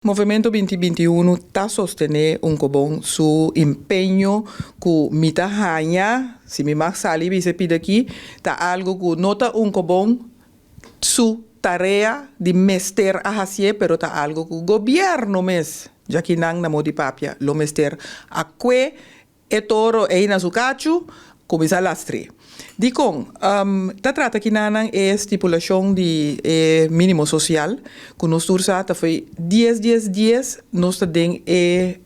Movemento 2021 ta sostené Unkobon su empeño ku mi ta haña, si mi mag sali bisa pida aki, ta algu ku no ta Unkobon su tarea di mester a hasié, pero ta algu ku gobièrnu mes, djakinan na modi papia, lo mester a kue e toro ei na su kachu, kuminsá lastr'é. Dikon? Ta trata kinanan e stipulashon di e mínimo sosial, ku nos tur sa ta foi 10 10 10 nos ta den e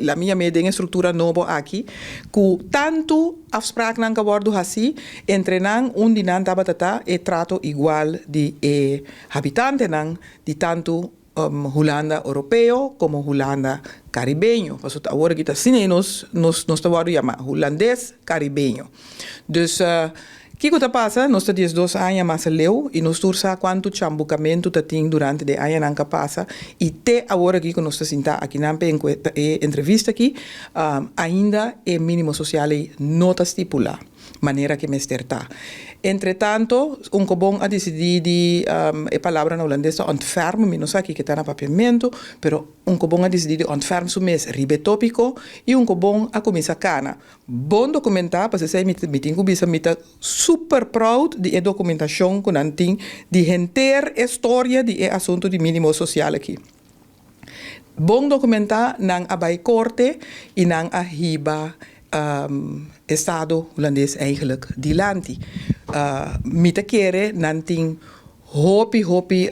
la mia me den e struktura nobo aki, ku tantu afspraaknan ku a wòrdu hasí entre nan, un di nan tabata ta e trato igual di e habitantenan di tantu Hulanda Oropeo komo Hulanda Karibeño. Pasobra awor aki ta asina ei nos ta wòrdu yamá, Hulandes Karibeño. Dus kiko ta pasa? Nos ta 12 aña mas leu i nos tur sa kuantu chambukamentu ta tin durante di añanan ku a pasa i te awor aki ku nos ta sintá akinan pa e entrevista aki, ainda e mínimo sosial ei no ta stipulá manera ku mester ta. Entretanto, Unkobon a disidí di, e palabra na hulandes ta ontferm, mi no sa kiko ta na papiamentu, pero Unkobon a disidí di ontferm su mes riba e tópiko i Unkobon a kuminsá kana. Bon dokumentá, pasobra esei mi tin ku bisa, mi ta super proud di e dokumentashon ku nan tin di henter e storia di e asuntu di mínimo sosial aki. Bon dokumentá, nan a bai korte i nan a hiba estado hulandes eigenlijk dilanti. Mi ta kere nan tin hopi hopi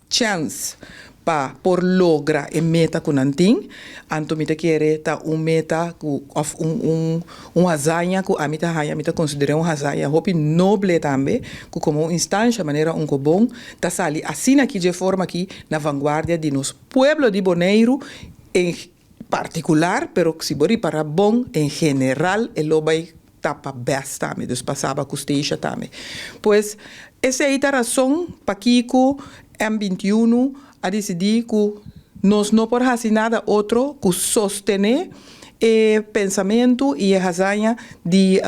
chèns pa por logra e meta ku nan tin. Anto mi ta kere ta un meta ku òf un hazaña ku ami ta haña, mi ta konsider'é un hazaña hopi noble tambe, ku komo un instansha manera Unkobon ta sali asina aki dje forma aki na vanguardia di nos pueblo di Boneiru en partikular, pero si bo ripará bon, en general e lo bai tapa bes tambe, dus pa Saba ku Statia tambe. Pues esei ta rason pakiko M21 a disidí ku nos no por hasi nada otro ku sostené e pensamentu i e hazaña di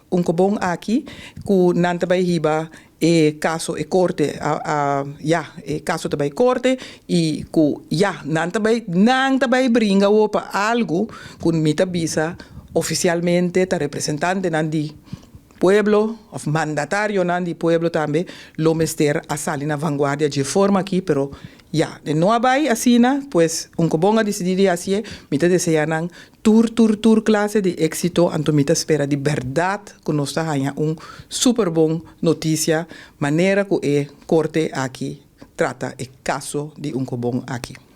Unkobon aki ku nan ta bai hiba e kaso e korte a, ya, e kaso ta bai korte i ku, ya, nan ta bai bringa pa algu ku mi ta bisa ofisialmente ta representantenan di pueblo òf mandatarionan di pueblo tambe lo mester a sali na vanguardia di forma aki, pero ya, no a bai asina. Pues Unkobon a disidí di hasié. Mi ta deseá nan tur tur tur klase di éksito, anto mi ta spera di bèrdat ku nos ta haña un super bon notisia manera ku e korte aki trata e kaso di Unkobon aki.